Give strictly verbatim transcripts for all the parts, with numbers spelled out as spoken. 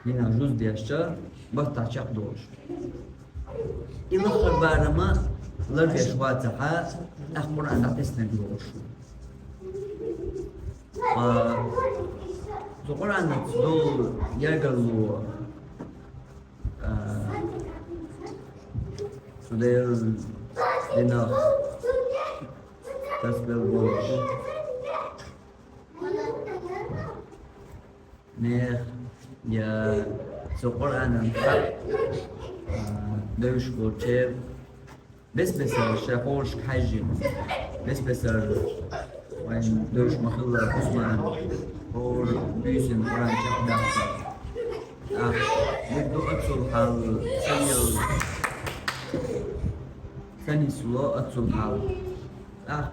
Дийнахьа жуз дешча, баттахь чекхдолуш. И лаххара барам лардеш вацахь, тӀаккха Къуръан дӀатеснарг йолуш. Ткъа цу Къуръанаца долу яргарло, а, цу Делан динах тасбелла болуш. Нех я цу Къуръанан хьакъ, а, девзаш болчеран бес-бесара шайн хьошашка хьаьжжина, бес-бесара вайн девзаш ма-хиллара, Ӏусман хӀора буьйсанна Къуръан чекхдаккха. Ахь, мегар ду оццул хьал, ца лела, ца нисло оццул хьал. Ахь,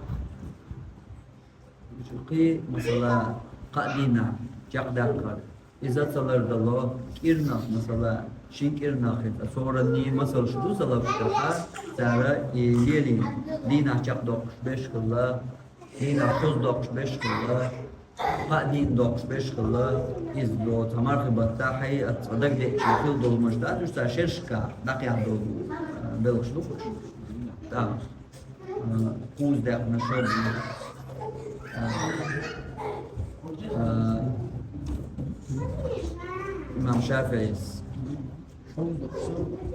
кхин, масала, кхаа дийнахь чекхдаккхар. Иза ца лардало, кӀирнах, масала, шин кӀирнах хӀинца, цуьнан масалш ду салафашкахь, цара и лелийна, дийнахь чекхдоккхуш берш хилла, дийнахь шозза доккхуш берш хилла, кхаа дийнахь доккхуш берш хилла, иза до цхьа мархи баттахь, хьай а цкъа дагадеъча хила долу маж дац, уьш цара шерашкахь дӀакхехьа долу, а, белхаш ду уьш. ТӀаккха, а, кхузза даьккхина шозза, а, а, имам ШафиӀис,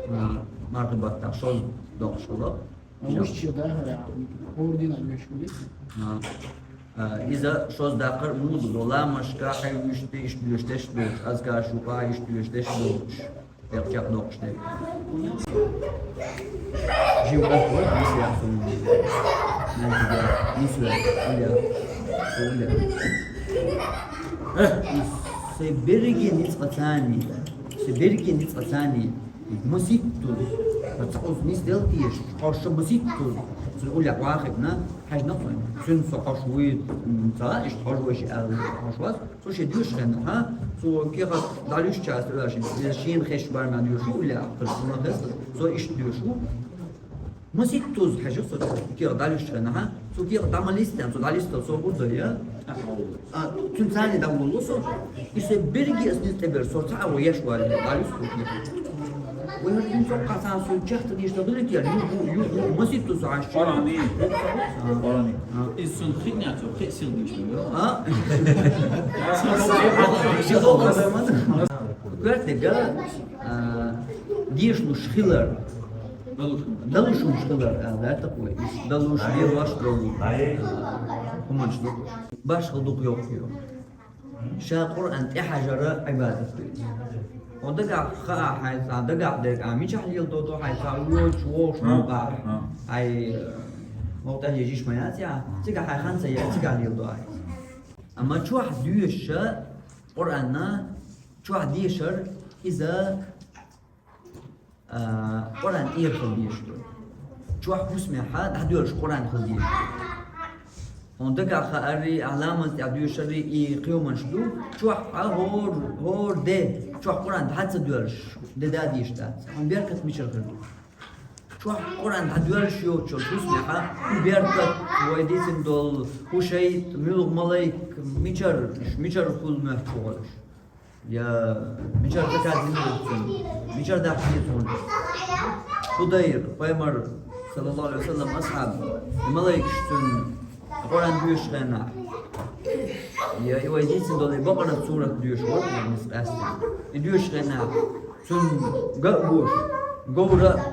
а, мархи баттахь шозза доккхуш хилла. А, вуьшта шен дахарехь, хӀора дийнахь вуьшта хилла. А, а, иза шозза даккхар муха ду, ламазашкахь хьай вуьшта иштта доьшуш дерш долуш, азкараш юкъахь иштта доьшуш дерш долуш. Бехк чекхдоккхуш дерг. Жим къахьо, нисвеш суна. Нанти да, нисвеш, уля, уля. Э, сайн берриге ницкъацарний, сайн берриге ницкъацарний, маситтаза, ца уза нисделла теша, хьо ша маситтаза, цуьнан уллехь вахийна, хьаьжна кхуьнга. Цуьнан со хьош вуй, м, ца, иштта хьош вуй ши аьлла, хьош вац. Цо шен доьшуш хенахь, цо кехат дӀалуьйшучаьрца оьшуш, иза шена хезча барамехь доьшуш ву, уьллехь, хӀара хӀума хеза, цо иштта доьшуш ву. Маситтаза хьаьжира со, кехат дӀалуьйшучу хенахь, цо кехат дӀа ма листина, цо дӀалистал, со хӀун ду я? А, цуьнан царний дӀавулло со, и сайн берриге аса низ тӀеберза, со цхьаъ а ван еш ваьлла, дӀалуьйста кехат. Вай хӀара цуьнан цӀоккхахь цхьана со чехка дийшина хилийта, ю, ю, ю, ю, маситтаза хьаьжча. Къуръан. Къуръан. А. Иза цунна хиъна, цо кхин а сиха дийшина. А? Коьртаниг, а, дешалуш хилар. Далуш хилар, а, лаьтта кхой. Далуш, лелош долу хӀуманаш ду. Башха дукха йоккхуьйту. Ша Къуръан тӀехьажара Ӏибадат ду иза. Хьуна дагахь хаа хьайца, дагахь дерг а мичахь леладо хьайца, вочу вогӀуш мукъахь. Хьай, вокху тӀехьа ежиш ма яц, я? Цигахь хьайн хан ца яц, цигахь леладо хьайца. Амма чохь доьшуша Къуръанна, чохь дешар иза а, Къуръан тӀера хила дезаш ду. Чохь хӀусамехь дӀадоьллуш Къуръан хила дезаш ду. Хьуна дагахь хаарий, ахь ламаз тӀехь доьшарий и кхин хӀуманаш ду, чохь а хӀора, хӀора де, чохь Къуръан дӀа ца доьллуш, де да дезаш дац. Хьуна беркат мичара хир ду? Чохь Къуръан дӀадоьллуш йоцучу хӀусамехь хӀун беркат, вай дийцина долу, хӀун шайтӀа, муьлха малайк, мичара, мичара хуьлу моьттуш ву хьо уьш? Я мичара заказ йина цунна? Мичара дахка деза хьуна? Худайр, пайхамар, саллаллаху алейхи ва саллям, асхьаб, и малайкаш цунна Къуръан доьшуш хенахь. Я и вай дийцина долу и Бакъарат сурат доьшуш вара, я мис къаьстина. И доьшуш хенахь, цунна ган а гуш, говра а.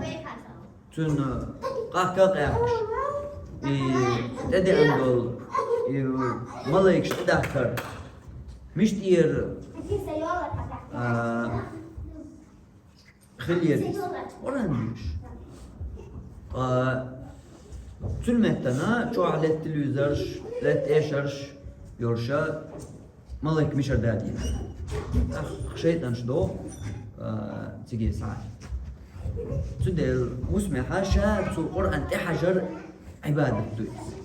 Цуьнан къахка а къаьхкаш, и тӀедеана долу, и малайкаш тӀедахкар. Мишта тӀера, а, хилира иза? Къуръан доьшуш. Ткъа цуьнан меттана чохь летта телевизорш, летта эшарш йолуша, малайк мичара да деза? Ах, шайтӀанаш доху, а, циге схьа. Цундела хӀусамехь ша цу Къуръан тӀехьажар Ӏибадат ду иза.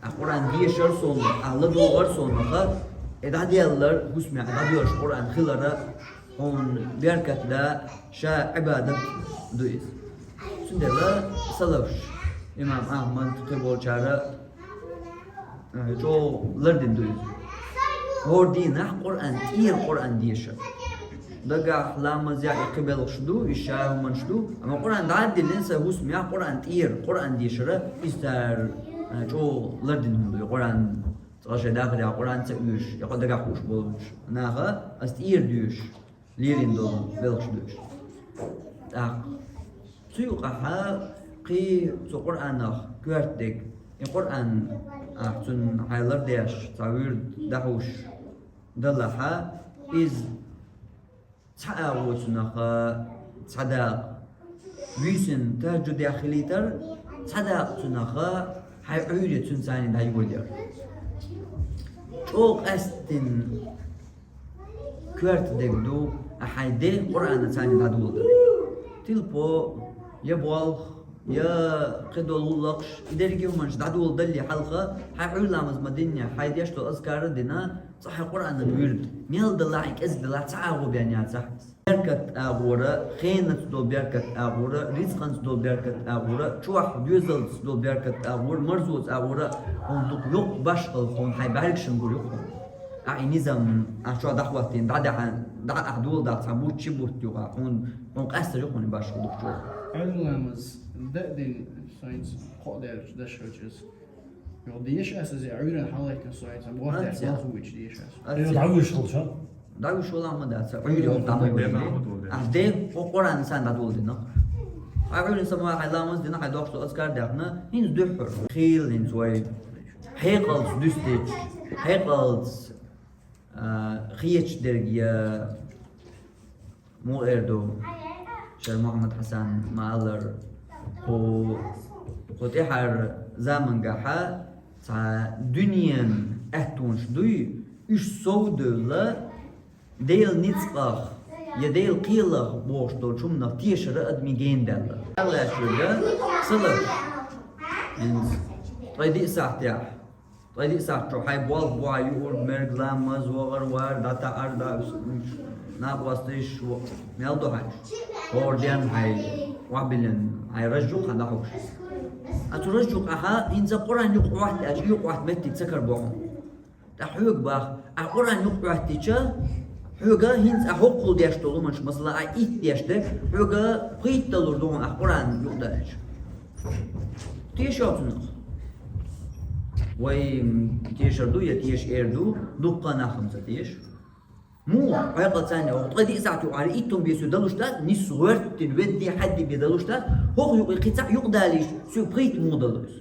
А Къуръан дешар сонах, а ладогӀар сонах, и дӀаделлар хӀусамехь дӀадоьллуш Къуръан хилара хьуна беркат да, ша Ӏибадат ду иза. Цундела салафаш, имам Ахьмад, кхин болчара, э, чӀогӀа лардина ду иза. ХӀора дийнахь Къуръан, тӀера Къуръан дешар. Дагахь ламаз яа и кхы белхаш ду, и ша хӀуманаш ду. Амма Къуръан дӀа а диллина, са хӀусамехь Къуръан тӀера, Къуръан дешара, иза цара, а, чӀогӀа лардина хӀума ду. И Къуръан цкъа шайн дахар яа Къуръан ца оьшуш, я кхо дагахь хууш болчу наха ас тӀера доьшуш, лелийна долу белхаш ду уьш. ТӀаккха цу юкъахьа кхин цу Къуръанах коьрта дерг, и Къуръан ахь цунна хьайн лардеш, цхьа вуьрда дӀахьуш далахьа, иза цхьа агӀо цунах, цхьа дакъа. Буьйсанна тахӀажжуд яхь хилийтар, цхьа дакъа цунах, хьайн Ӏуьйре цуьнан царний дӀайолаяр. ЧӀогӀа къаьсттина коьрта дерг ду, а хьайн де Къуръана царний дӀадоладар. Тилпо, я болх, я кхидолу гӀуллакхаш, и дерриге а хӀуманаш дӀадоладалле хьалха, хьайн Ӏуьйра ламаз ма динне, хьайн деш долу азкар а дина, цкъа хьайн Къуръанан вуьрда, мел далахь а, кӀезиг далахь а, цхьа агӀо бен яцахь. Беркат агӀора, хенаца долу беркат агӀора, рицкъанца долу беркат агӀора, чохь доьзалца долу беркат агӀора, марзоца агӀора, хьуна дукха йоккха башхалла хьуна хьайн бӀаьргашна гур ю хьуна. Ахь и низам, ахь чохь дӀахӀоттийна, дӀадаьхьна, дӀа ахь доладахь цхьа бутт, ши бутт юкъа, хьуна, хьуна къаьстар ю хьуна и башхалла дукха чӀогӀа. Ӏуьйра ламаз дан а дина, сайнца кхоъ даьллачу даш хилча иза. Йо, деша аса зе, Ӏуьйран хьалайтина со, айца, бохтеш, Ацци. Боху вуьйчу деша аса. Ацци. Йо, дӀавуьйш хилча? ДӀавуьйш вала ма дац, Ӏуьйре хӀума дӀа ма вуьйш. Ахь де, хӀо Къуръан сан дӀадоладина. Хьайн Ӏуьйран сама хьайн ламаз дина, хьайн дохчо азкар даьхна, хӀинца дуьххьара. Хийла хӀинца вай. Хьекъалц дуьстича, хьекъалц, а, хеташ дерг я. Муха эр ду, шер Мухьаммад Хьасан ма-аллара, кху, кху тӀаьхьара замангахьа цхьа дуьненан аьттонаш дуй, уьш сов а девлла, Делан ницкъах я Делан кхелах бохуш долчу хӀуманах тешар адамийн гена даьлла. Алла шуьга салафаш, хӀинца ткъе диъ сахьтехь, ткъе диъ сахьт чохь хьайн болх бу хьан юург, мерг, ламаз, вахар, вар, дӀатаӀар, дӀа-, накъосташ, мел ду хьайн? ХӀора денна хьайн охьабиллина, хьайн раж юккъехь дӀахьуш. А цу раж юккъехьа хӀинца Къуръан юкъа Ӏохьатта аьлча, юкъа Ӏохьатта метте ца кара бохьу. ТӀаккха хьоьга баха, ахь Къуръан юкъа Ӏохьаттича, хьоьга хӀинца ахь хӀокхул деш долу хӀуманаш, масала, ахь итт деш дерг, хьоьга пхийтта далур ду хьуна ахь Къуръан юкъа даьлча. Теша цунах. Вай, м, тешар ду, я теша эр ду, дуккха нах-м ца теша. Муха, хьекъал царна, оха ткъе диъ сахьт юкъара итт хӀума бен соьга далуш дац, нисса гӀоьртина, ведде, хьадде бен далуш дац, хӀокху юкъе кхин цхьаъ юкъадалийча, соьга пхийтта муха далур иза?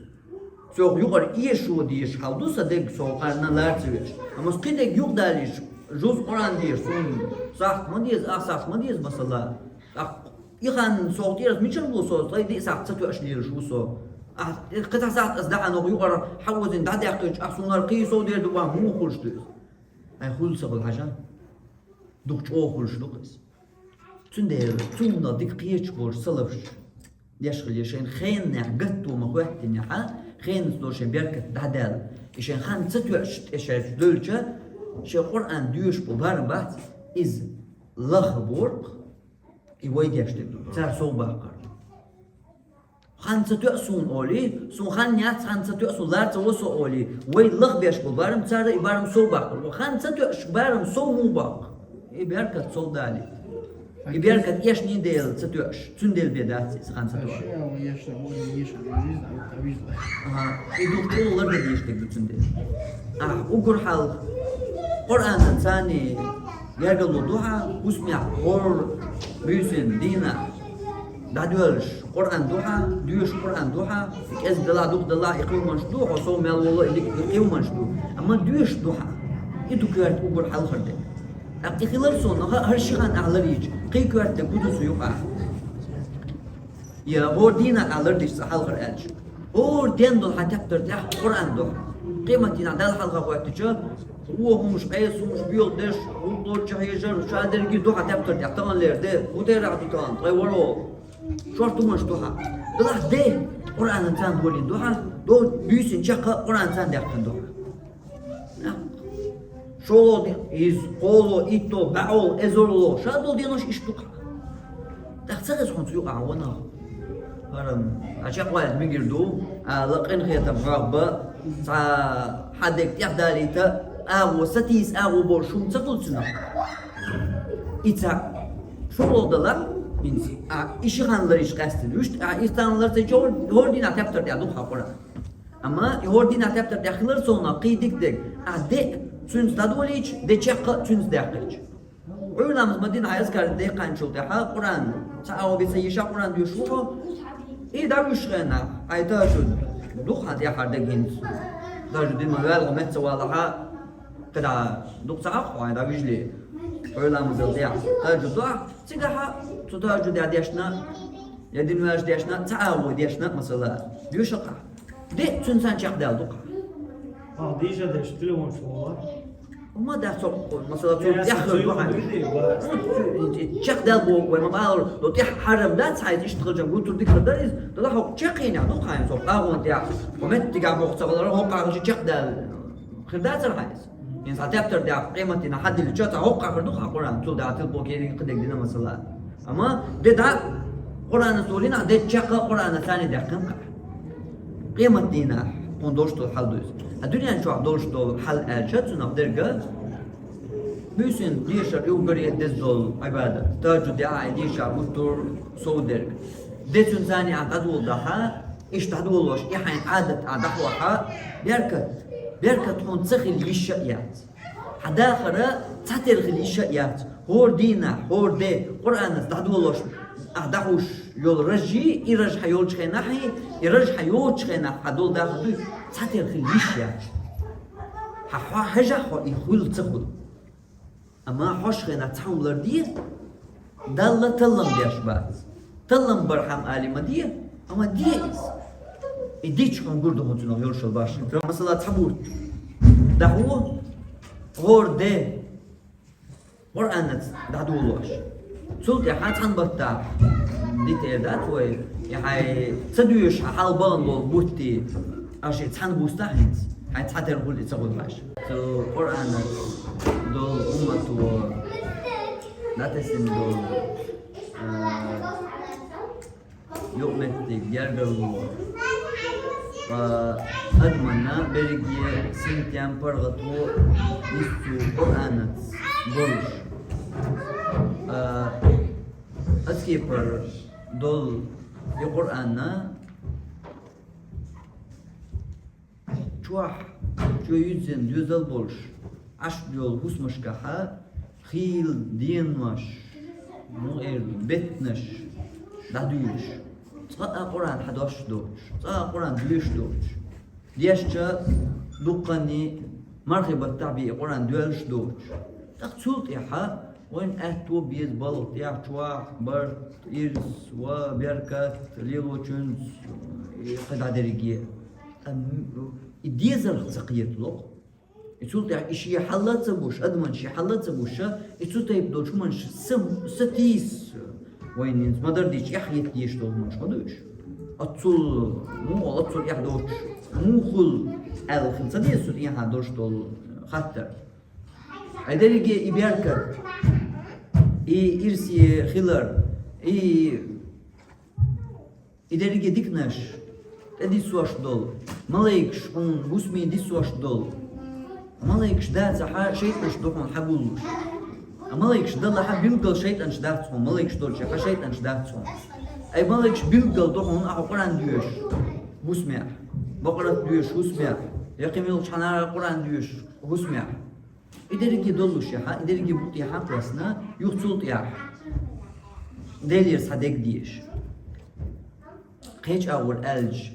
Со юкъара эшо дезаш хьал ду сан дерг, со кхарна лар ца веш. Амма со кхин дерг юкъадалийча, жуз Къуръан деза, суна сахьт ма деза, ах сахьт ма деза, масала. ТӀаккха и хан со тӀера мичара ву со, ткъе диъ сахьт ца тоьаш лелаш ву со. Ахь кхин цхьа сахьт ас дахьа ногӀу юкъара хьаозина дӀадаьккхича, ахь суна кхин сов дер ду бан, муха хуьлуш ду иза? Ай, хуьлу ца хуьлу хьажа? Дукха чӀогӀа хуьлуш ду-кх иза. Цундела цунна дика кхеташ болуш салафаш деш хиле, шайн хеннехь гатто ма хӀоьттинехьа, хенаца долу шайн беркат дӀадаьлла. И шайн хан ца тоьаш тӀе шаьш девлча, шайн Къуръан доьшуш бу барам бац, иза лаха боркх, и вай деш дерг ду, цара сов баккхар. Хан ца тоьа суна олий, суна хан яц, хан ца тоьа суна, лар ца во со олий, вай лаха беш бу барам, цара и барам сов баккхар. Хан ца тоьаш барам сов муха баккха? И беркат сов далийта. И беркат эшний дела ца тоьаш, цундела бен дац иза хан ца тоьа. Ага, и дукха чӀогӀа лардан дезаш дерг ду цундела. Ахь уггар хьалха Къуръанан царний гергарло ду хьан, хӀусамехь, хӀора буьйсанна, дийнахь дӀадоьллуш Къуръан ду хьан, доьшуш Къуръан ду хьан, и кӀезиг далахь, дукха далахь, и кхин хӀуманаш ду, хьо сов мел воло, и дика, и кхин хӀуманаш ду. Амма доьшуш ду хьан. И ду коьрта уггар хьалхара дерг. ТӀаккха и хилар суна, хӀара ши хан ахь ларйича, кхин коьрта дерг хӀун ду цу юкъахь? Я хӀора дийнахь ахь лардича цкъа хьалхара аьлча. ХӀора денна долу хьан тептар тӀехь Къуръан ду хьан. Къематдийнахь Далла хьалха хӀоьттича, вон хӀумаш, къеса хӀумаш, боьха дерш, гӀуллакх долчу хьежар, ша дерриге ду хьан тептар тӀехь, таханлера де, хӀун терахь ду тахана, ткъе ворхӀалгӀа. Шорта хӀуманаш ду хьан. Делахь де, Къуръанан царна долийна ду хьан, до буьйсанна чекхъа Къуръан царна даьккхина ду хьан. ШолгӀа де, иза, кхоалгӀа, итт, бӀаьрг, эзар, ша долу денош иштта ду-кх. ТӀаккха ца хеза хьуна цу юкъахь ванах? ХӀара, хьан чекхваьлла мегар ду, ала къинхетам хьох бан, цхьа хьан дерг тӀехдалийта, агӀо, сатийса агӀо болуш хӀума ца хуьлу цунах? И цхьа шоллагӀа далахь, хӀинца, а, и ши хан ларъеш къаьстина. Вуьшта, а, и цхьан ларъяьча хӀор-, хӀора дийнахьа тептар тӀехь ду-кх хьа Къуръан. Амма и хӀора дийнахьа тептар тӀехь хилар совнагӀа кхы дика дег. А де цуьнца дӀадолийча, де чекх а цуьнца даьккхича. Ӏуйра ламаз ма дина хьо, азкар даьккхинчул тӀехьа Къуръан, цхьа агӀо бен ца йийша Къуръан доьшуш ву хьо. И дӀавуьжучу хенахь, хьайн тахӀажжуд ду-кх хьан тӀаьххьара дег хӀинца. ТахӀажжуд дина ма ваьлла, хьо меца ца валахь, кхидӀа дукха ца Ӏа-кх хьо, хьайн дӀавижале. Ӏуйра ламазал тӀехь тахӀажжуд ду ахь, цигахь цу тахӀажжудехь дешна, я дина ваьлча дешна, цхьа агӀо дешна, масала, доьшу-кх ахь. Де цуьнца чекхдаьлла ду-кх. Ахь дийша деш телефон чу вала. Ма дац цо, масала, цо тӀехь хир ду хьан. Чекхдаьлла боху вай ма бахара, до тӀехь хьарам дац хьайца, иштта хилча гуттар а дика хир дара иза, дала хьо чекхйина ду-кх хьайна цо, агӀон тӀехь, хьо меттигехь боху ца хилар, хӀокхахь хилча чекхдаьлла хир дацара хьайца. ХӀинца хьан тептар тӀехь къематдийнахь хьан диллича, цхьа хӀокхахь хир ду-кх хьан Къуръан, цул тӀехьа телефон кхерийна кхидерг дина, масала. Амма де дӀа Къуръанаца долийна, де чекх а Къуръанаца цхьаьна даьккхина-кх. Къематдийнахь хьуна долуш долу хьал ду иза. А дуьнен чохь долуш долу хьал аьлча, цунах дерг а, буьйсанна дешар уггаре деза долу Ӏибадат. ТахӀажжуд а, и дийша гуттар а сов дерг. Де цуьнца цхьаьна ахь дӀадоладахь, иштта дӀадолош, и хьайн Ӏадат ахь дӀахьохь, беркат, беркат хьуна ца хила йиш а яц. Хьан дахар цхьатерра хила йиш а яц. ХӀора дийнахь, хӀора де Къуръанаца дӀадолош ахь дӀахьуш йолу раж, и раж хьан йолчу хенахь, и раж хьан йоцучу хенахь хьан долу дахар дуй, цхьатерра хила йиш яц. Хьан хьо хьежахь хьо и хуьлу ца хуьлу. Амма хьошучу хенахь цхьа хӀума ларде, Далла таллам деш бац. Таллам бархьама али ма де, амма де иза. И дича хьуна гур ду хьуна цунах йолуш йолу башха. Масала, цхьа бутт дӀахьо, хӀора де Къуръанаца дӀадолош. Цул тӀаьхьа цхьана баттахь дитар дац вай, и хьайн ца доьшуш хьан хьалха бахана болу бутт, аша и цхьаьна бустахь хӀинца, хьайн цхьатерра хуьлу и ца хуьлу хьаша. Цу Къуръанаца долу уммато дӀатесна долу, а, юкъаметтиг, гергарло, ткъа адамна берриге синтем, паргӀато нисса цу Къуръанаца болуш. А, ас кепара долу и Къуръан чохь, чоь юьззина доьзал болуш, Ӏаш йолу хӀусамашкахь хийла денош, ну, эр ду, беттанаш дӀадуьйлуш. Цкъа а Къуръан хьан дош доцуш, цкъа а Къуръан доьшуш доцуш. Дешча дуккханний мархи баттахь бен и Къуръан доьллуш доцуш. ТӀаккха цул тӀаьхьа вайн аьтто беза балха тӀехь чохь, барт, ирс, ва, беркат, лелочуьнца, и кхидӀа дерриге. Ам, и дезарх ца кхеталу-кх. И цул тӀаьхьа и шен хьал а ца гуш, адаман шен хьал а ца гуш, и цу тайпа долчу хӀуманаш са, са тийса, вайна хӀинца ма-дарра дийцича, эхь хета дезаш долу хӀуманаш хӀун ду уьш? Оццул, муха оццул эхь доцуш, муха хуьлу аьлла хила ца деза цу тӀехьа долуш долу хаттар. Ай дерриге и беркат, и ирсе хилар, и И дерриге диканаш тӀедиссош долу, малайкаш хьуна хӀусаме диссош долу. Малайкаш дацахь, шайтӀанаш ду хьуна хьагуллуш. А малайкаш далахь, билггал шайтӀанаш дац хьуна, малайкаш долчехь шайтӀанаш дац хьуна. Ай малайкаш билггал ду хьуна, ахьа Къуръан доьшу хӀусамехь, Бакъарат доьшу хӀусамехь, я кхин муьлххачу хьанара Къуръан доьшу хӀусамехь. И дерриге доллушехь, и дерриге букъ тӀехь кхоьссина, юха цул тӀаьхьа Делера цхьа дерг дезаш. Кхечу агӀор аьлча,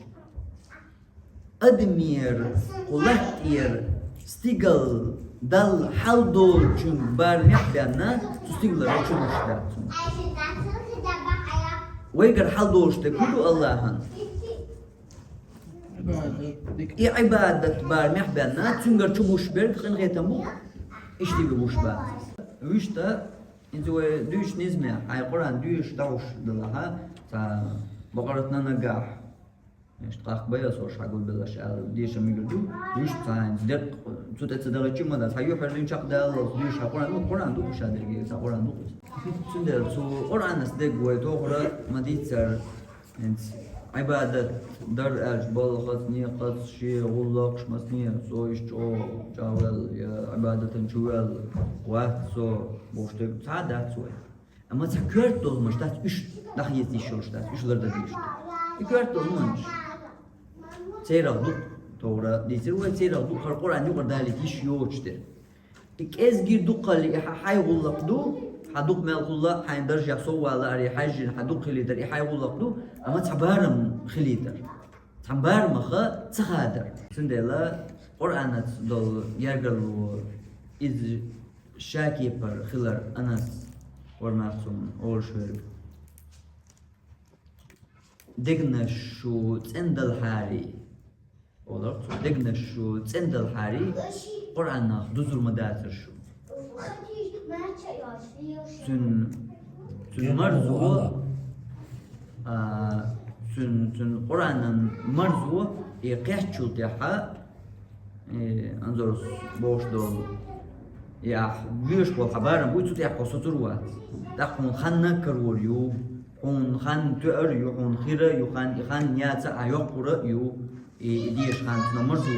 адамера кху латтера стигал Далла хьалдолучуьнга барамехь бенна, цу стигалара чу гуш дац цунна. Вайгара хьалдолуш дерг хӀун ду Аллахьан? И Ӏибадат барамехь бенна, цуьнгара чу гуш берг къинхетам бу, иштта бу гуш бац. Вуьшта, хӀинца вай дуьйцу низамехь, хьайн Къуръан доьшуш дӀахьуш далахь, цхьа Бакъаратна нагахь, иштта къахка байа со ша гулбеллаш аьлла, деша мегар ду, вуьшта цхьа хӀинца деркъ, цу тӀе ца дахича ма дац, хьан юьхьӀаьржина чекхдаллалц дуьйш хьан Къуръан ду, Къуръан ду ша дерриге, цхьа Къуръан ду. Цундела цу Къуръанас дерг вай тохара ма дийццара, хӀинца Ӏибадат дар аьлча, балхаца, некъаца, шен гӀуллакхаш массане а, со иштта чӀоагӀа чӀагӀваьлла, я Ӏибадатан чу ваьлла вац со, бохуш дерг цхьа а дац вай. Амма цхьа коьрта долу хӀуманаш дац, уьш дӀахеца йиш йолуш дац, уьш лардан дезаш ду. И коьрта долу хӀуманаш. Церах дукха товра дийцира вай, церах дукха хӀара Къуръан юкъара далийта йиш йоцуш дерг. И кӀезигера дукха хилла, и хьан хьайн гӀуллакх ду, хьан дукха мел хуьлла, хьайн даржехь сов вала, ари хьаьжжина хьан дукха хилийтар, и хьайн гӀуллакх ду, амма цхьа барам хилийтар. Цхьана барамах ца хадар. Цундела Къуръанаца долу гергарло иза ша кепара хилар Анас вара нах цунна олуш верг. Дегнаш шу цӀена далхьарий, олар цо, дегнаш шу цӀена далхьарий, Къуръанах дузур ма дацара шу. Цуьнан, цуьнан марзо, а, цуьнан, цуьнан Къуръанан марзо, и кхеччул тӀаьхьа, э, Анзорс бохуш долу, и ахь вуьйш болу хьан барам буй, цу тӀехь хьо соцур вац. ТӀаккха хьуна хан карор ю, хьуна хан тоьар ю, хьуна хир а ю хан, и хан яца а йоккхур а ю, и, и дезаш хан цунах марзо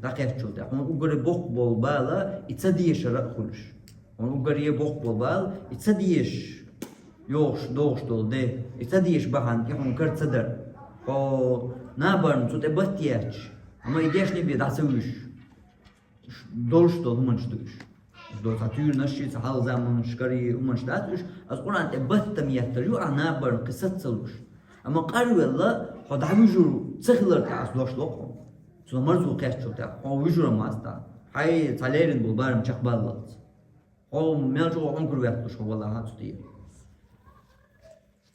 дӀакхеччул тӀаьхьа. Хьуна уггаре боккха болу бала, и ца дешар а хуьлуш. Хьуна уггаре боккха болу бала, и ца дешаш йогӀуш, догӀуш долу де, и ца дешаш бахьана, и хьуна кара ца дар. Хьо набарна цу тӀе батта етташ, амма и дешне бен дӀа ца вуьйш. Долуш долу хӀуманаш ду уьш. Уьш долу цхьа туьйранаш, цхьа хьалха заманаш карий хӀуманаш дац уьш, аса Къуръан тӀе баттам еттар ю, ахь набарна кхин саца ца луш. Амма къарвелла, хьо дӀавуьжур ца хилар тӀехь аса дош ло хьуна. Цунах марзо кхеччул тӀехь, хьо вуьжур ма аса тӀехь. Хьайн цхьа леррина болу барам чекхбаллалц. Хьо мел чӀогӀа Ӏункар ветталуш хьо валахь а цу тӀера.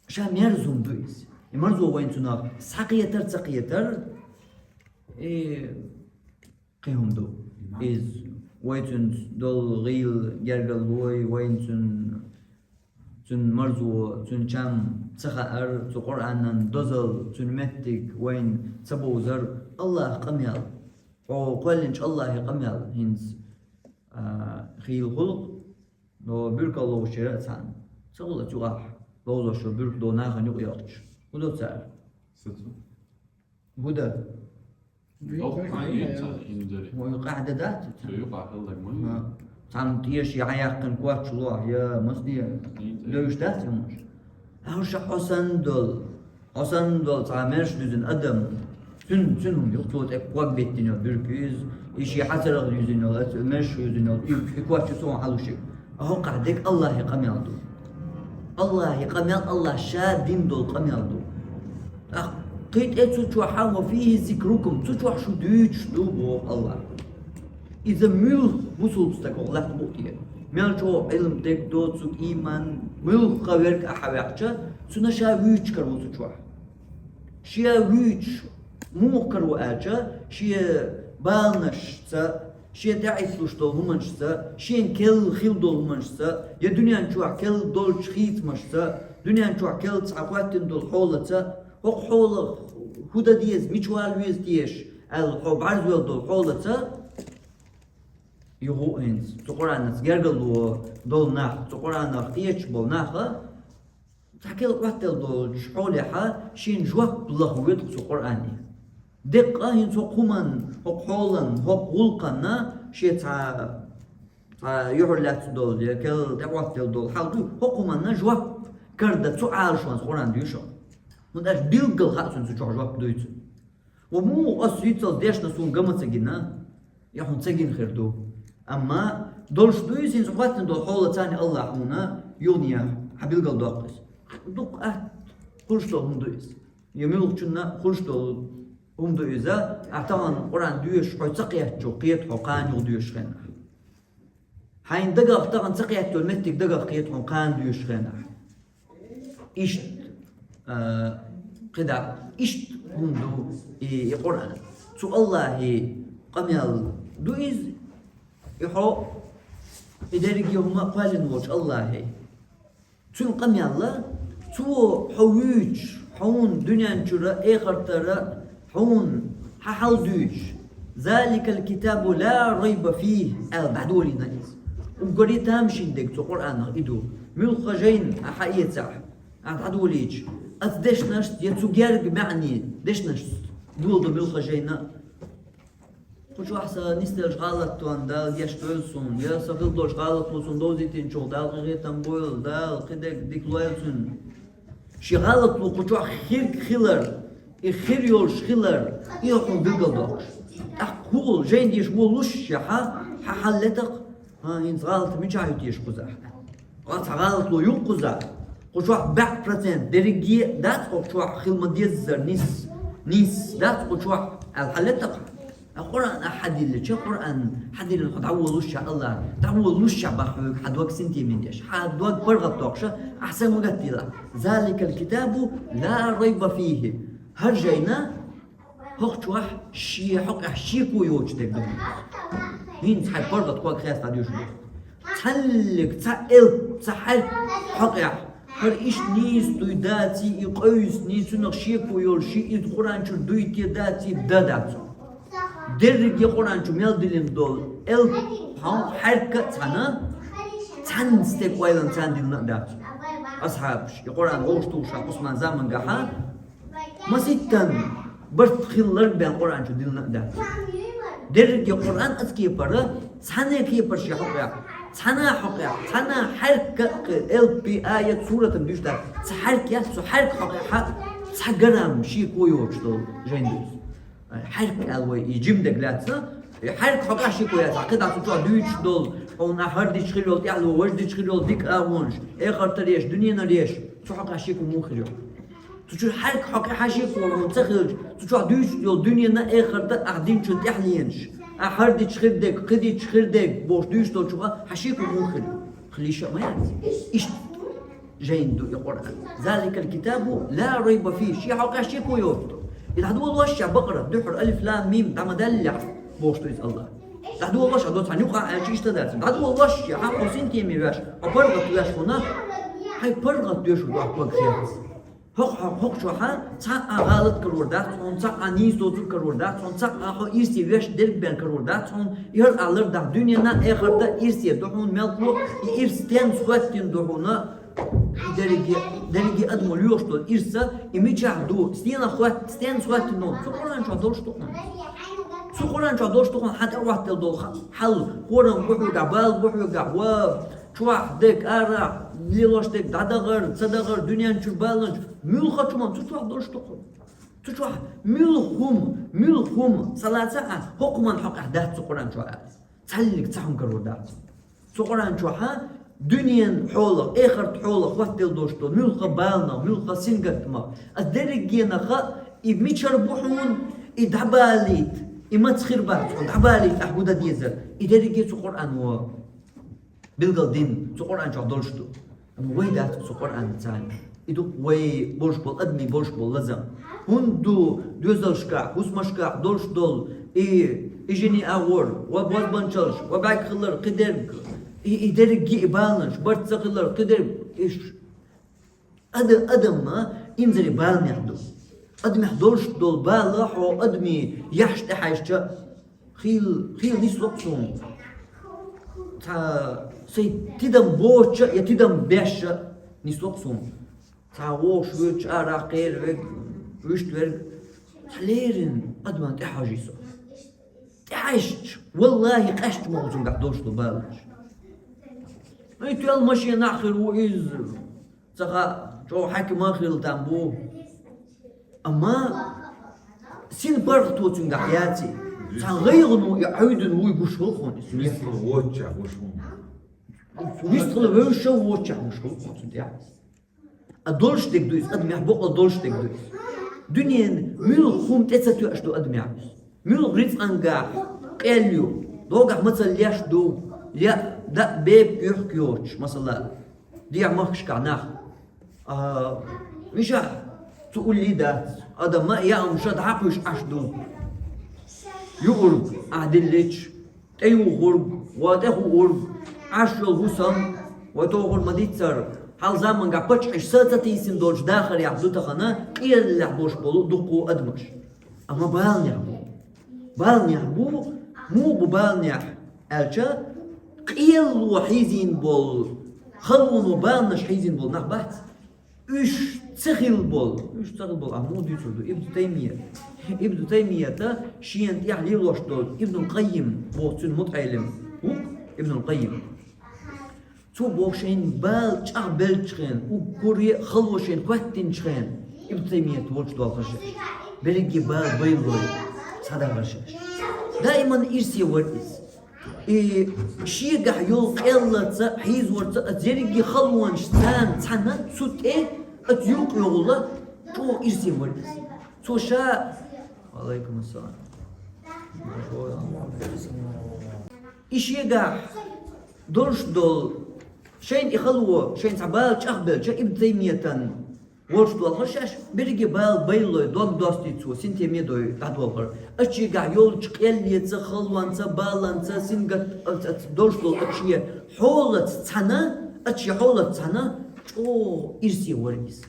Ша мерза хӀума ду иза. И марзо вайн цунах схьакхетар, ца кхетар, и кхин хӀума ду. Иза вай цуьнца долу гӀийла гергарлой, вайн цуьнан, цуьнан марзо, цуьнан чам ца хаар, цу Къуръанан дозалла, цуьнан меттиг вайна ца бовзар, АллахӀан къамел. Хьо кхоьллинчу АллахӀан къамел хӀинца, а, хийла хуьлу-кх, но буьркалла ловзучеран а цхьаьна. Ца хуьлу цу юкъахь ловзош йолу буьрка дов нахана юкъа йоцуш. ХӀун до цара? Сацу. ХӀун дан? Йоккха хьан ю цхьа хӀинца? Вай къаьхьа дан дац? Цу юкъахь хилла ма ю. Цхьана тӀе шен хьан яьккхина коч лохь, я масане девзаш дац хӀуманаш? Хьан ша хьо санна долу, хьо санна долу цхьа мерш дуьзина адам, цуьнан, цуьнан хӀума ю-кх, цо тӀе ког беттина йолу буьрка ю иза, и шен хьацарах дуьзина йолу, мерш дуьзина йолу, и, и коч ю цо хьалушиг. ХӀокхахь дерг АллахӀан къамел ду. АллахӀан къамел, АллахӀа ша дина долу къамел ду. ТӀаккха кхин тӀе цу чохь хьан ва фийхи зикрукум, цу чохь шу дуьйцуш ду, боху АллахӀа. Иза муьлхха бусулба стагах латта бу те? Мел чӀогӀа Ӏилма дерг доцург, ийман муьлхха верг а хьан ваьккхича, цунна ша вуьйцуш каро цу чохь. Шен вуьйцуш муха каро аьлча, шен баланашца, шен тӀеӀитталуш долу хӀуманашца, шен керла хила долу хӀуманашца, я дуьнен чохь керла долчу хийцамашца, дуьнен чохь керла цхьа хӀоттина долу хьолаца, хӀокху хьолах хӀун дан деза, мича вала веза теша аьлла, хьо бӀарзвелла долу хьолаца, юха а хӀинца, цу Къуръанаца гергарло долу нах, цу Къуръанах кхеташ болу наха, цхьа керла Ӏоттаделла долчу хьолехьа шена жоп лахвойту-кх цу Къуръане. Деккъа хӀинца хӀокху хӀуманна, хӀокху хьоланна, хӀокху гӀуллакханна шен цхьа, цхьа юьхьарлаьцна долу, я керла тӀеӀоттаделла долу хьал ду, хӀокху хӀуманна жоп карадан цу Ӏалашонца Къуръан дуьйцу. ХӀунда аьлча билггал хаьа цунна цу чохь жоп дуьйцу. Ва муха ас вицалц дешна суна ган ма ца гина, я хьуна ца гина хир ду. Амма долуш ду иза, хӀинца хӀоттина долу хьолаца а АллахӀа хьуна юханехьа хьан билгалдоккху иза. Дукха атта хуьлуш долу хӀума ду иза. Я муьлххачунна хуьлуш долу хӀума ду иза, ахь тахана Къуръан доьшуш хьо ца кхетча, кхета хьо кхана юха доьшучу хенахь. Хьайна дагах тахана ца кхетта йолу меттиг дагах кхета хьуна кхана доьшучу хенахь. Иштта, а, кхидӀа, иштта хӀума ду и, и Къуръан. Цу АллахӀан къамел ду иза, и хьо, и дерриге хӀума кхоьллина волчу АллахӀан. Цуьнан къамел а, цо хьо вуьйцуш, хьуна дуьнен чуьра, эхартара, хьуна хьан хьал дуьйцуш. «Заликал китабу ла райба фийхи», аьлла дӀадолийна иза. Уггаре тамашийна дерг цу Къуръанах и ду. Муьлхха жайна ахь хьаэцахь, ахь дӀадолийча, Ас дешнашца, я цу герга маьӀни дешнашца доладу муьлхха жайна. Кху чохь сан нисделлачу гӀалатонна Дала гечдойла суна, я сан хилла долчу гӀалато суна довзийтинчух Дала къинхетам бойла, Дала кхидерг дика лойла цуьнан. Шен гӀалато кху чохь хирг хилар, и хир йолуш хилар, и хьуна билгалдоккхуш. ТӀаккха хӀун, жайна деша вон луш яхьа, хьан хьал летакх? ХӀан, хӀинца гӀалат мичахь ю теша кхузахь? Ткъа цхьа гӀалат ло ю кхузахь. Кху чохь бӀе процент дерриге а дац кху чохь хила ма-деззара нис, нис дац кху чохь аьлла хьан летакх? Ткъа Къуръан ахь хьадиллича, Къуръан хьадиллина хьо дӀаволуш а Аллах, дӀаволуш а бах хьоьга хьан дог синтемен деш, хьан дог паргӀатдоккхуша, ахь сайн ма гатдийла. Заликал китабу ла райба фихи. ХӀара жайна хӀокху чохь шен хьокъехь шеко йоцуш дерг ду. ХӀинца хьайн паргӀат ког хеста деш ду. Цхьаьллиг цхьа элп, цхьа хьаьрк хьокъехь, хӀара иштта нийса дуй даций, и къевсий, цунах шеко йолуш, и иза Къуръан чуьра дуй те даций, дан дац. Дерриге Къуръан чу мел диллина долу элп, хьан хьаьрк а цхьаьна, цхьана стеган ойланца диллина а дац. Асхьабаш, и Къуръан вовшахтухуш Ӏусман замангахьа, маситтан барт хилларг бен Къуръан чу диллина а дац. Дерриге Къуръан аса кепара, цхьана кепара шен хьокъехь, цхьана хьокъехь, цхьана хьаьрк а, элпи, аят, суратан дуьйш дац. Цхьа хьаьрк яц, цу хьаьрк хьокъехьа цхьа грамм шеко йоцуш долу жайна дуьйцу. Хьаьрк аьлла вай, и жима дерг лаьцна, и хьаьрк хьокъехь шеко яц, кхидӀа цу чохь дуьйцуш долу, хьуна ахь хӀара дича хир йолу тӀаьхьало, важа дича хир йолу дика агӀонаш, эхартара еш, дуьненара еш, цу хьокъехь шеко муха хир ю? Цу чуьра хьаьрк хьокъехь шеко хьуна ца хилча, цу чохь дуьйцуш йолу дуьненан а, эхартан а ахь динчун тӀаьхьленаш, ахь хӀара дича хир дерг, кхин дича хир дерг бохуш дуьйцуш долчух хьан шеко муха хир ю? Хила йиш а ма яц. Иштта жайна ду и Къуръан. Заликал китабу ла райба фи. Шен хьокъехь шеко йоцу. И дӀадолош а Бакъара, дуьххьара алиф лам мим дӀа ма даллехь, бохуш ду иза Аллах. ДӀадолош а до цхьана юкъа аьлча иштта дац. ДӀадолош а хьан хьо синтеме веш, хьо паргӀат веш хьуна, хьайн паргӀат доьшур ду ахь паг хец. ХӀокху, хӀокху чохьа цхьа а гӀалат карор дац хьуна, цхьа а нийса доцург карор дац хьуна, цхьа а хьо ирсе веш дерг бен карор дац хьуна, яр а лар дахь дуьненна, эхарта ирсе ду хьуна мелхо, и ирс стенца хӀоьттина ду хьуна, и дерриге, дерриге адамо лоьхуш долу ирса, и мичахь ду, стенах хӀотт-, стенца хӀоьттина ду, цу Къуръан чохь долуш ду хьуна. Цу Къуръан чохь долуш ду хьуна, хьан тӀе хӀоттаделла долу ха-, хьал, хорам бу хьоьгахь, бала бу хьоьгахь, ва, чохь дерг, арахь, лелош дерг, дӀадахар, ца дахар, дуьнен чуьра баланаш, муьлхха чу ма цу чохь долуш ду хьуна. Цу чохь муьлха хӀума, муьлха хӀума, ца лаца а, хӀокху хӀуманна хьокъехь дац цу Къуръан чохь аьлла. Цхьаьллиг цхьа хӀума карор дац. Цу Къуръан чохьа дуьненан хьолах, эхарта хьолах хӀоттаделла долуш ду, муьлха баланах, муьлха сингаттамах. Ас дерригенах а, и мичара бу хьуна, и дӀабалийта, и маца хир бац хьуна, дӀабалийта ахь гу дан дезар. И дерриге цу Къуръано билгал дина, цу Къуръан чохь долуш ду. Амма вай дац цу Къуръанца. И ду вай болуш болу адамийн болуш болу лазам. ХӀунда ду доьзалшкахь, хӀусамашкахь долуш долу и, и жиний агӀор, ва бозбанчалш, ва бӀаьрг хилар, кхидерг, и, и дерриге и баланаш, барт ца хилар, кхидерг, иш. Ада-, адамна инзаре баланех ду. Адамехь долуш долу бала хьо адамийн яхьаш тӀехьаьжча, хийла, хийла нисло-кх суна. Цхьа сайн тидам боцуша я тидам беша нисло-кх суна. Цхьа вогӀуш воьдуш арахь кхера верг, вуьшта верг, цхьа леррина адаман тӀехьожий со. ТӀехьаьжча, валлахӀи, къаьсташ ма ву цуьнгахь долуш долу баланаш. И тоьлла машенахь хир ву иза. Ца хаьа, чӀогӀа хьаькам а хилла там бу. Амма син паргӀато цуьнгахь яций, цхьана гӀайгӀано и Ӏуьйдина вуй гуш хилла хьуна иза. Вистхила воцчохь гуш хилла. Вистхила вевзаш а воцчохь гуш хилла хьуна цуьнан тӀехь. А долуш дерг ду иза, адамехь бакъал долуш дерг ду иза. Дуьненан муьлха хӀума тӀе ца тоьаш ду адамехь. Муьлха рицкъангахь къел ю, догахь мацалла леш ду, леа, даа, бепиг, юьхк йоцуш, масала, дехьа махкашкахь нах. А, мишахь, цу уллий дац, адам ма яа хӀума ша дӀакхуьйсуш Ӏаш ду. Юург, ахь диллича, тӀеюхург, ва тӀехуург, Ӏаш йолу хӀусам, ва тохур ма-диццара, хьалха замангахь паччахьаш са ца тийсина долчу дахарехь ду тахана, къеллехь болуш болу дуккха адамаш. Амма баланех бу. Баланех бу, муха бу баланех аьлча, къелло хьийзийна болу, халоно баланаш хьийзийна болу нах бац. Уьш ца хилла болу, уьш ца хилла болу, а муха дуьйцур ду Ибн Таймия. Ибн Таймията шена тӀехь лелош долу Ибнул Къаййим боху цуьнан мутаӀеллим ву-кх, Ибнул Къаййим. Цо боху шайна бала чӀагӀбеллачу хенахь, уггаре а хало шайна хӀоьттинчу хенахь, Ибн Таймият волчу долхуш шаьш. Берриге бала байлой, схьадахар шаьш. Даиман ирсе вара иза. И шегахь йолу къеллаца, хьийзорца а, дерриге халонаш царна цхьаьна цу тӀе, оцу юкъ йогӀула чӀогӀа ирсе вара иза. Цо ша... Валайкум ассалам. И шегахь долуш долу, шайна и хало, шайна цхьа бала чӀагӀбелча, Ибн Таймиятан волчу долхуш шаьш, берриге бала байлой, дог достий цо, синтеме дой, дӀадолхура. Ачигахь йолчу къеллица, халонца, баланца, сингат, ац-, ац-, долуш долу аче хьолаца цхьаьна, аче хьолаца цхьаьна чӀогӀа ирсе вара иза.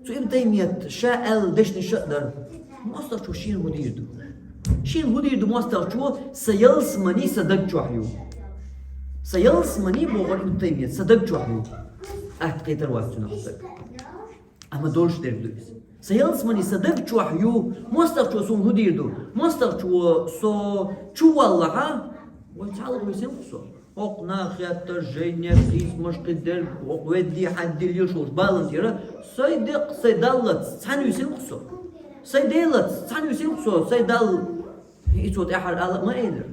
Цу Ибн Таймият ша аьлла дешнаш а дара. МостагӀчо шена хӀун дийр ду? Шена хӀун дийр ду мостагӀчо, сан ялсамани сан даг чохь ю? Сан ялсамани, бохура Ибн Таймият, сан даг чохь ю. Атта кхетар вац цуьнах стаг. Амма долуш дерг ду иза. Сан ялсамани сан даг чохь ю, мостагӀчо суна хӀун дийр ду? МостагӀчо со чу валлахьа, вай цхьалха висина ву со. ХӀокху наха хеттарш, жайнаш, къийсамаш, кхидерг, хӀокху веддий хьаьддий лелаш волчу баланна тӀера, сайн декъ, сайн Даллаца цхьаьна висина ву со. Сайн Делаца цхьаьна висина ву со, сайн Далла. И цо тӀаьхьара ала а ма элира.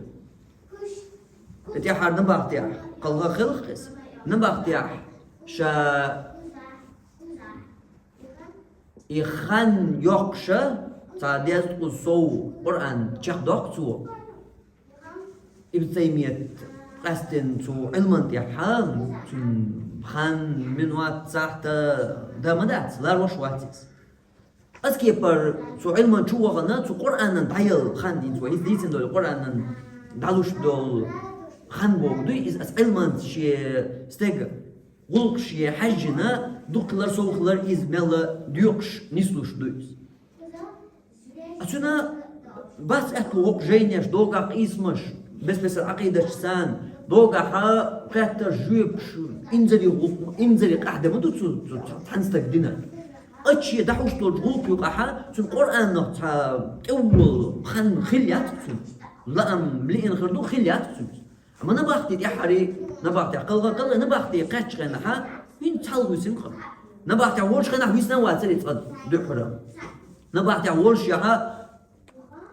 И тӀаьхьара набахтехь, кхалха хилла-кх иза, набахтехь ша и хан йоккхуша, цхьа дезткъа сов Къуръан чекхдоккху цо. Ибн Таймият къаьстина цу Ӏилман тӀехь, цуьнан хан, минот, сахьт дан ма дац, ларвеш вац иза. Аса кепара цу Ӏилман чу вахана, цу Къуръанан дӀаяла хан дийца вай. Иза дийцина долу Къуръанан дӀалуш долу хан боху дуй, иза аса Ӏилманца шен стеган гӀуллакхаш шен хьаьжжина, дукха хилар, сов хилар иза мелла доькъуш нислуш ду иза. Ацуьнан бац аьтту хӀокху жайнеш, догахь къийсамаш, бес-бесара Ӏакъидаташ царна, догахьа кхеттарш, жоьпаш, инзаре гӀуллакх, инзаре къаьхьа де ма ду цу, цу цхьана стага дина. Аче дӀахьуш долчу гӀуллакх юкъахьа, цуьнан Къуръанах цхьа тӀеволу хан хилла яц цуьнан. Лаам лиъна хир ду, хилла яц цуьнан. Амма набахти тӀаьхьарий, набахтехь кхалха кхалла, набахти кхаьччу хенахьа, хӀинца цхьалха висина-кх. Набахтехь волчу хенахь висина а вацара и цкъа дуьххьара. Набахтехь волуш яхьа,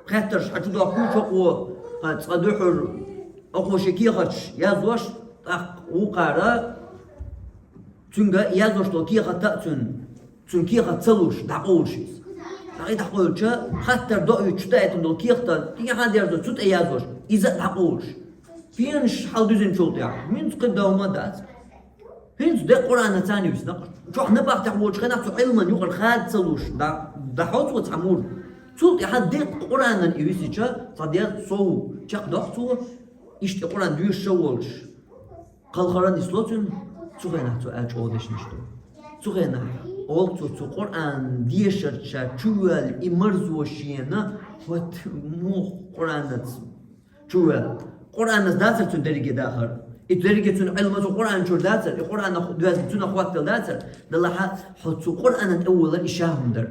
кхеттарш хьан чу доккхуш хӀокхо, цкъа дуьххьара, хӀокхо шен кехаташ яздош, тӀаккха вукхара, цуьнга яздош долу кехат а цуьнан, цуьнан кехат ца луш, дӀакъовлуш иза. ДӀакъовлуча, хаттар доуьйтуш даийтина долу кехат, тӀехьа дерзо цу тӀе яздош, иза а дӀакъовлуш. Пенаш хьалдуьзначул тӀехьа, хӀинца кхидӀа хӀума дац. ХӀинца декъа Къуръанан царна висина-кх. Чохь набахтехь волчу хенахь цу Ӏилман юкъара хада ца луш, дӀа-, дӀахьо цо цхьа мур. Цул тӀехьа декъа Къуръанан и висича, цхьа дезткъа сов чекхдоккху цо, иштта Къуръан доьшуш а волуш. Кхалхара нисло цуьнан, цу хенахь цо аьлла чӀогӀа дешнаш ду. Цу хенахь олу цо, цу Къуръан дешарца ша чувоьлла и марзо шена, хӀотта муха Къуръанаца чувоьлла. Къуръанаца дацара цуьнан дерриге дахар. И дерриге цуьнан Ӏилма цу Къуръан чуьра дацара, и Къуръанах доьзна цуьнах хӀоттала дацара, делахьа хьо цу Къуръанан тӀе волар и ша хӀума дара.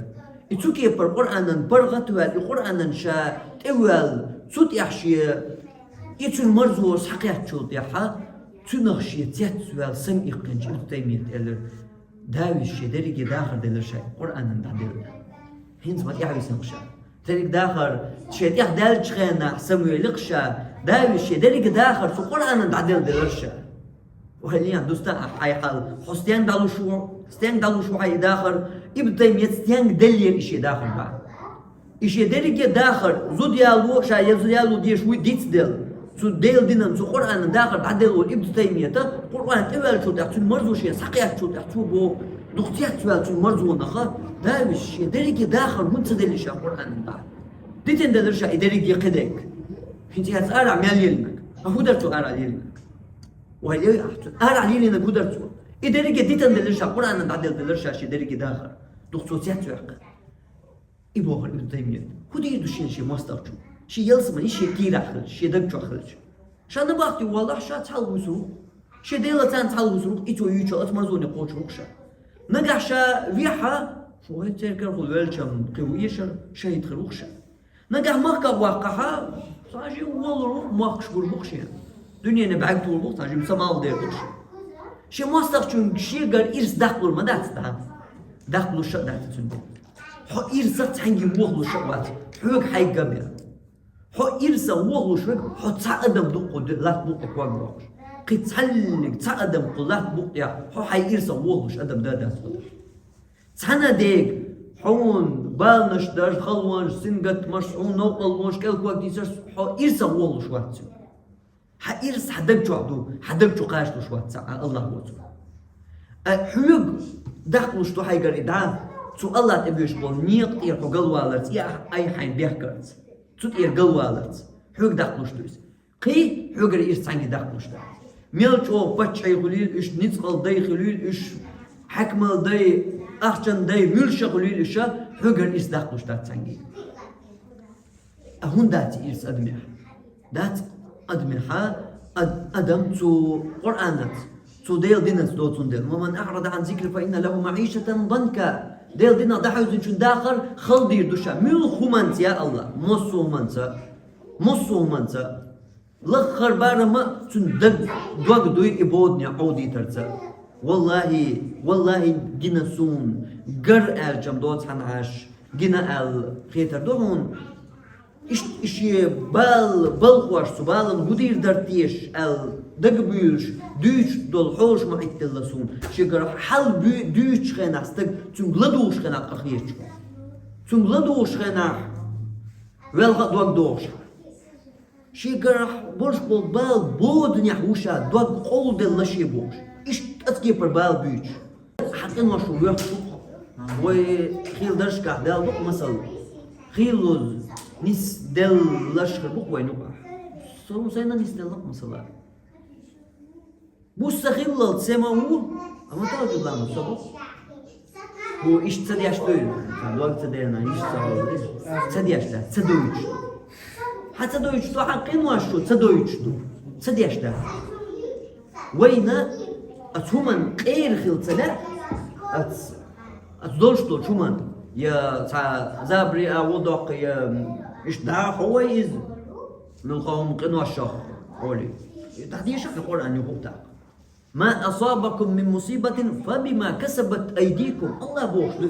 И цу кепара Къуръанан паргӀат а ваьлла, и Къуръанан ша тӀевоьлла, цу тӀехь шен и цуьнан марзо схьакхеттачул тӀаьхьа, цуьнах шен цецваьлла сам иккхинчу Ибн Таймият элира: «Давис шен дерриге дахар делира ша Къуръанан дӀаделла». ХӀинца ма тӀаьхьависина-кх ша. Дерриг дахар шен тӀехь даьллачу хенахь самавелира-кх ша, Давис шен дерриге дахар цу Къуръанан дӀаделла делира ша. Валлахьи, дустан ахь хьайн хьал. Хьо стенга дӀалуш ву, стенга дӀалуш ву хьайн и дахар, Ибн Таймият стенга деллера и шен дахар бахьа. И шен дерриге дахар, зуда яло, ша я зуда яло дезаш вуй дицделла. Цу Делан динан, цу Къуръанан дахар дӀаделла волу Ибн Таймията, Къуръан тӀеваьллачул тӀехьа, цуьнан марзо шен схьакхеттачул тӀехьа, цо боху, дукха цецваьлла цуьнан марзонаха, Давис шен дерриге дахар хӀунда ца делли ша Къуръанан бахьа. Дитина делира ша и дерриге кхидерг. ХӀинца яц арахь мел лелинарг. А хӀун дара цо арахь лелинарг? Вай, ле, ахь цу арахь лелинарг хӀун дара цо? И дерриге дитина делира ша, Къуръанан дӀаделла делира ша шен дерриге дахар. Дукха цо цецваьккхина. И бохура Ибн Таймият. ХӀун дийр ду шена шен мостагӀчо? Шен ялсамани шен кийрахь хилча, шен даг чохь хилча. Ша набахти валлахь, ша цхьалха вуьсур ву-кх. Шен Делаца цхьалха вуьсур ву-кх, и цо юьйцу оцу марзоне кхочур ву-кх ша. Нагахь ша вехьа, шо хӀеттеркар хул велчам кхиву эшар, шахӀид хир вух ша. Нагахь махках ваккхахьа, ша жи волур вух, махкаш гур вух шен. Дуьнене бӀаьг тур вух, ша жим самал дер вух шен. Шен мостагӀчун шегар ирс даккхалур ма дац да. Даккхалуш ша дац цуьнан. Хьо ирсах цхьаьнги вохалуш ша вац. Хьоьга хьайга гам я. Хьо ирсах вохалуш верг, хьо цхьа адам дуккху де-, латта букъа ког бохуш. Кхин цхьаллиг цхьа адам кху латта букъа, хьо хьайн ирсах вохалуш адам да дац хьо. Цхьана дега, хьуна баланаш дар, халонаш, сингаттамаш, хьуна новкъалонаш, кӀелког дийцарш, хьо ирсах вохалуш вац цуьнан. Хьан ирс хьан даг чохь ду, хьан даг чу кхачалуш вац цхьа а Аллах воцург. А хьоьга даккхалуш ду хьайгара и дӀа, цу Аллах тӀе боьш болу некъа тӀера хьо галваларца, и ай хьайн бехкарца, цу тӀера галваларца. Хьоьга даккхалуш ду иза. Кхин, хьоьгара ирс цхьаьнги даккхалуш дац. Мел чӀогӀа паччахьий хуьлийла уьш, ницкъала дай хуьлийла уьш, хьаькамал дай, ахчан дай, муьлш а хуьлийла уьш, хьоьгара ирс даккхалуш дац цхьаьнги. А хӀунда дац ирс адамехь? Дац адамехьа, ад-, адам цу Къуръанаца, цу Делан динаца доцун дела. «Ва ман аърада ан зикри фа инна лаху маъишатан данка». Делан динах дӀахьевзинчун дахар хала дийр ду ша. Муьлха хӀуманца, я Аллах, массо а хӀуманца, массо а хӀуманца. Лаххара барам а цуьнан даг, дог дуй и бодане Ӏовдийтарца. Валлахи, валлахи, гина суна, гар аьллачам доцу хьан Ӏаш, гина аьлла хетар ду хьуна. Иштта и шен бала балхош, цу балан хӀун дийр дара теша аьлла, дага буьйлуш, дуьйцуш долу хьолаш ма Ӏиттелла суна. Шегара хьал буь-, дуьйцучу хенахь стаг, цуьнга ладугӀуш хенахь къа хеташ ву. Цуьнга ладугӀуш хенахь велха а дог дохуш. Шегара болуш болу бала боданехь ву ша, дог къовладелла шен бохуш. Иштта цкъа кепара бала буьйцуш. Хьан къинош ву вехаш ву-кх. Вай хийла даршкахь даьлла ду-кх масал. Хийлаза нисделларш хир бу-кх вайн юкъахь. Со сайна нисделла-кх масала. Бус ца хиллал, сема ву, амма тӀаьхьа ламаз со бу. Хьо иштта ца деш дуй? Сан дог ца дена, иштта ца хилла. Ца деш дац, ца дойтуш ду. Хьан ца дойтуш ду, хьан къинош шу ца дойтуш ду. Ца деш дац. Вайна оцу хӀуманна къера хила ца лаьа, оцу, оцу долуш долчу хӀуманна. Я цхьа забаре а вон доккху, я иштта дӀа а хьо вай иза. Муьлхха хӀума къиношах олий. ДӀадеша хьан Къуръан юха а тӀаккха. «Ма асабакум мин мусибатин фа бима касабат айдикум». Аллах бохуш ду.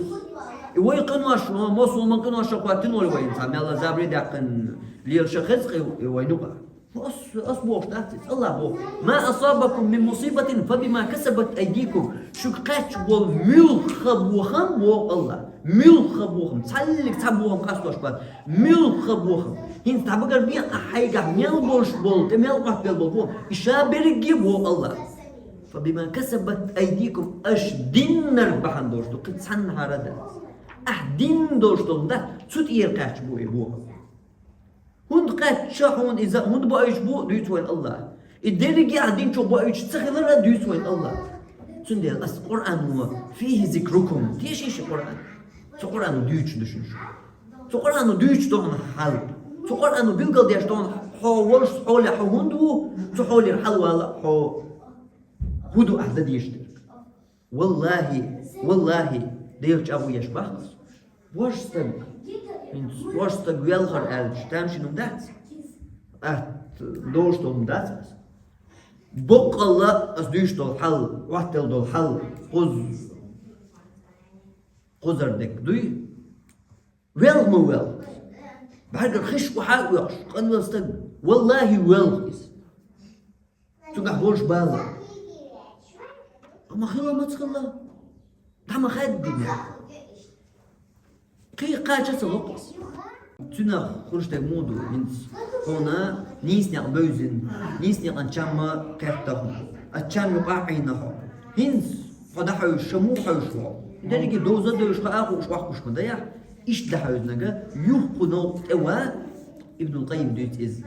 И вай къинош, массо а хӀуман къиношах хӀоттина олий вайна, цхьа мелла забаре даьккхина лелаша хеза-кх и вайн юкъа. Ас, ас бохуш дац иза, Аллах боху. «Ма асабакум мин мусибатин фа бима касабат айдикум». Шуьга кхаьчча болу муьлхха бохам, боху Аллах. Муьлхха бохам, цхьаллиг цхьа бохам къастош бац. Муьлхха бохам. ХӀинца дӀабагар бен ахь хьайгахь мел болуш болу, тӀе мел Ӏоттабелла болу бохам. И ша берриге боху Аллах. «Фа бима касабат айдикум», аша диннарг бахьана долуш ду, кхин цхьаннахьара дац. Ахь дин долуш долу дац, цу тӀера кхаьчча бу и бохам. ХӀунда кхаьчча хьуна иза, хӀунда боуьйтуш бу, дуьйцу вайн Аллах. И дерриге а дин чу боуьйтуш ца хилар а дуьйцу вайн Аллах. Цундела ас Къуръано фихи зикрукум, тешийша Къуръан. Цу Къуръано дуьйцуш ду шуна шу. Цу Къуръано дуьйцуш ду хьуна хьал. Цу Къуръано билгалдеш ду хьуна хьо волуш хьоле хьо хӀунда ву, цу хьолера хьалвала хьо хӀун ду ахь дан дезаш дерг. Валлахи, валлахи, Делан чӀагӀо еш боху ас. Вож стаг, хӀинца вож стаг велхар аьлча, тамашийна хӀума дац? Атта довш долу хӀума дац ас? Боккъалла ас дуьйш долу хьал, Ӏоттал долу хьал, кхуза, кхузара дерг дуй? Велха ма велха. БӀаьргара хиш охьа а оьхуш, къанвелла стаг, валлахи, велха иза. Цуьнгахь болуш бала. Амма хила ма ца хилла. Дама хаьддина. Кхин кхача ца локху. Цуьнах хуьлуш дерг муха ду, хӀинца хьуна нийса некъ бевзина, нийса некъан чам ма кхетта хьуна. Ас чам юкъа а Ӏийна хьо. ХӀинца хьо дӀахьевзаш, ша муха хьевзаш ву хьо? Дерриге довза а девзаш, хаа а хууш, воккхуш ма дай ахь. Иштта дӀахьевзинарг юха кху новкъа тӀе ван, Ибнул Къаййим дуьйцу иза.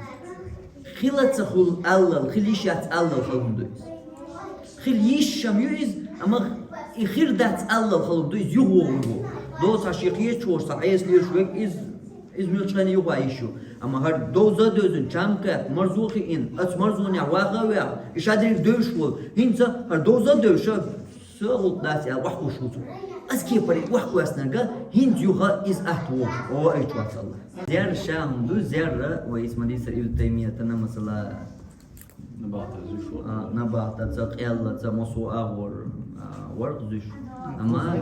Хила ца хуьлу аллал, хила йиш яц аллал хала хӀума ду иза. Хила йиш ам ю иза, амма и хир дац аллал хала хӀума ду иза, юхавогӀур ву. Доцахь шен кхеташ волуш, цхьа Ӏеса лелаш верг иза, иза муьлххачу хенахь юха йиш ю. Амма хӀара довза а девзина, чам кхетта, марзо а хиъна, оцу марзонехь ваха а ваьхна, и ша дерриг девзаш волу, хӀинца хӀара довза а девзаш, Со гӀулакх дац аьлла, охьакхувш ву цо. Аз кепаре охьакхоьссинарг хӀинца юха иза атта вогӀуш, оха айчу вац Аллах. Зер ша хӀума ду, зер, вай, исма дийцар Ибн Таймиятана, масала, набатаца, къеллаца, массо агӀор, а, варх зуьйш. Амма,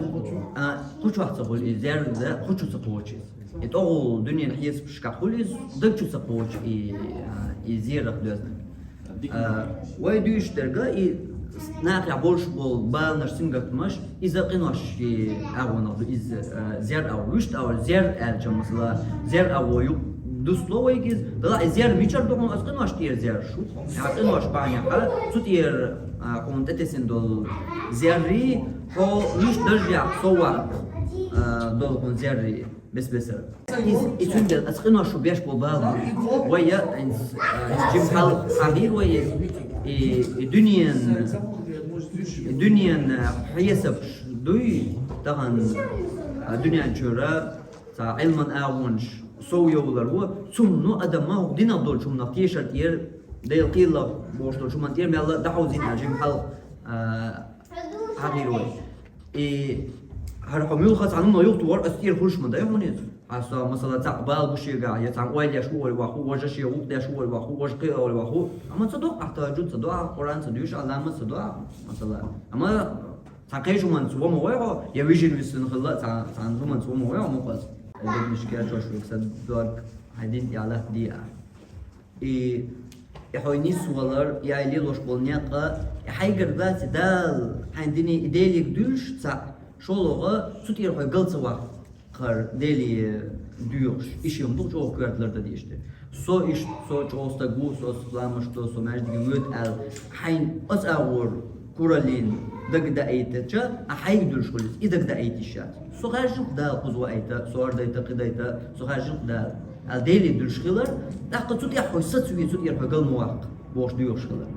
а, кху чохь ца хуьлу иза, зер, да, кху чу ца кхочу иза. И тӀогӀул дуьненан хьесапашкахь хуьлу иза, даг чу ца кхочу и, а, и зерах доьзнарг. А, вай дуьйцуш дерг, и нахехь болуш болу баланаш, сингаттамаш, иза къиношан агӀонах ду, иза, а, зер агӀо, вуьшта агӀо, зер аьлча, масала, зер агӀо ю-, дусло вайга иза, делахь и зер мичара ду хьуна, аса къинош тӀера зер шу, а, къинош бахьанехь, цу тӀера, а, хьуна тӀетесина долу зеррий, хьо вуьшта даржехь совваккха, а, долу хьуна зеррий. Бес-бесара. Иза, и цундела аса къинош шу беш бо бала. Вай я, а, жим хьал хьахийра вай, и, и дуьнен, и дуьнен хьесапаш дуй, тахана, а, дуьнен чуьра, цхьа Ӏилман агӀонаш сов йовлар ву, цунна адам ма хӀокху динах долчу хӀуманах тешар тӀера, Делан кхелах бохуш долчу хӀуманна тӀера мелла дӀахьовзийна аьлла жим хьал, а, хьахийра вай. И хӀара хьо муьлхха цхьана хӀуманах юхатухур, аса тӀера хуьлуш ма дай хьуна иза. Хьан со, масала, цхьаъ бала бу шегахь, я цхьаъ ойла еш ву олий ваха, важа шен гӀуллакх деш ву олий ваху, важа кхин олий ваху. Амма ца доккху ахь тахажжуд, ца доккху ахь Къуръан, ца дуьйшу ахь ламаз, ца доккху ахь, масала. Амма цхьа кхечу хӀуманца ву ма гӀой хьо, я вижина висина хилла, цхьа, цхьана хӀуманца ву ма гӀой хьо мукъаза. Дегнаш кечош ву, сан дог хьайн дин тӀехь латтаде ахь. И, и хьо нисвалар, и ай лелош болу некъ, и хьайгара дац и Дала хьайн дине и Деле дуьллуш цхьаъ, шолгӀа цу тӀера хьо гал ца ваккхар, Деле доьхуш, и шен хӀума ду чӀогӀа коьрта лардан дезаш дерг. Со иштта, со чӀогӀа стаг ву, со ламазаш до, со маьждиге воьду аьлла, хьайн аса агӀор кураллина дага даийтича, а хьайга дуьллуш хуьлу иза, и дага даийта йиш яц. Со хаьржина Дала кхуза ваийта, со хӀара дайта, кхин дайта, со хаьржина Дала. Аьлла, Деле дуьллуш хилар, тӀаккха цу тӀехь хьо сацаве, цу тӀера хьо гал ма ваккха, бохуш доьхуш хилар.